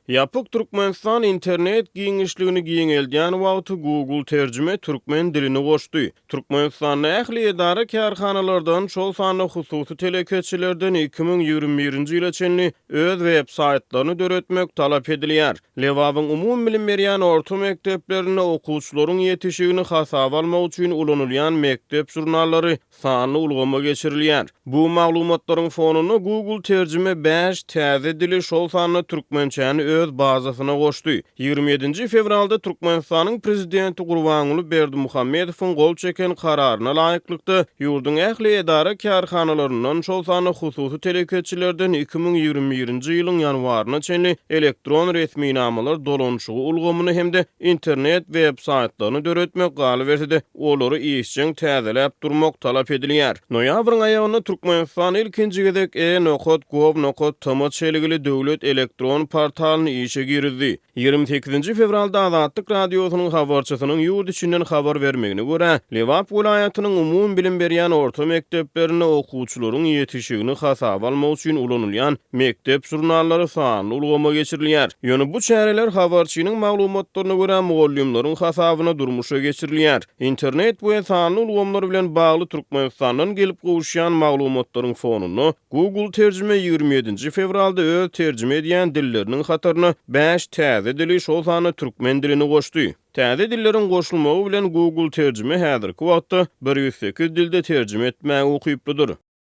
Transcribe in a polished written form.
Ýapyk Türkmenistan internet giňişligini giňeldýän wagty Google terjime türkmen dilini goşdy. Türkmenistanda ähli edara-kärhanalardan, şol sanda hususy telekeçilerden 2021-nji ýyla çenli öz web-saýtlaryny döretmek talap edilýär. Lebabyň umumybilim berýän orta mekdeplerinde okuwçylaryň ýetişigini hasaba almak üçin ulanylýan mekdep žurnallary sanly ulgama geçirilýär. Bu maglumatlaryň fonunda Google terjime bäş täze dili, şol sanda türkmençäni öz bazasyna goşdy. 27-nji fewralda Türkmenistanyň Prezidenti Gurbanguly Berdimuhamedowyň gol çeken Kararyna laýyklykda, ýurduň ähli edara-kärhanalaryndan, şol sanda hususy telekeçilerden 2021-nji ýylyň ýanwaryna çenli elektron resminamalar dolanyşygy ulgamyny hem-de internet web-saýtlaryny döretmek, galyberse-de, olary işjeň täzeläp durmak talap edilýär. Noýabryň aýagynda Türkmenistan ilkinji gezek e-nokat gov nokat tm çelgili döwlet elektron portalyny işe girizdi. 28-nji fewralda Azatlyk Radiosynyň habarçysynyň ýurt içinden habar bermegine görä, Lebap welaýatynyň umumybilim berýän orta mekdeplerinde okuwçylaryň ýetişigini hasaba almak üçin ulanylýan mekdep žurnallary sanly ulgama geçirilýär. Ýöne bu çäreler habarçynyň maglumatlaryna görä, mugallymlaryň hasabyna durmuşa geçirilýär. Internet we sanly ulgamlar bilen bagly Türkmenistandan gelip gowuşýan maglumatlaryň fonunda, Google terjime 27-nji fewralda öz terjime edýän dilleriniň hataryna bäş täze dili, şol sanda türkmen dilini goşdy. Täze dilleriň goşulmagy bilen Google terjime häzirki wagtda 108 dilde terjime etmäge ukyplydyr.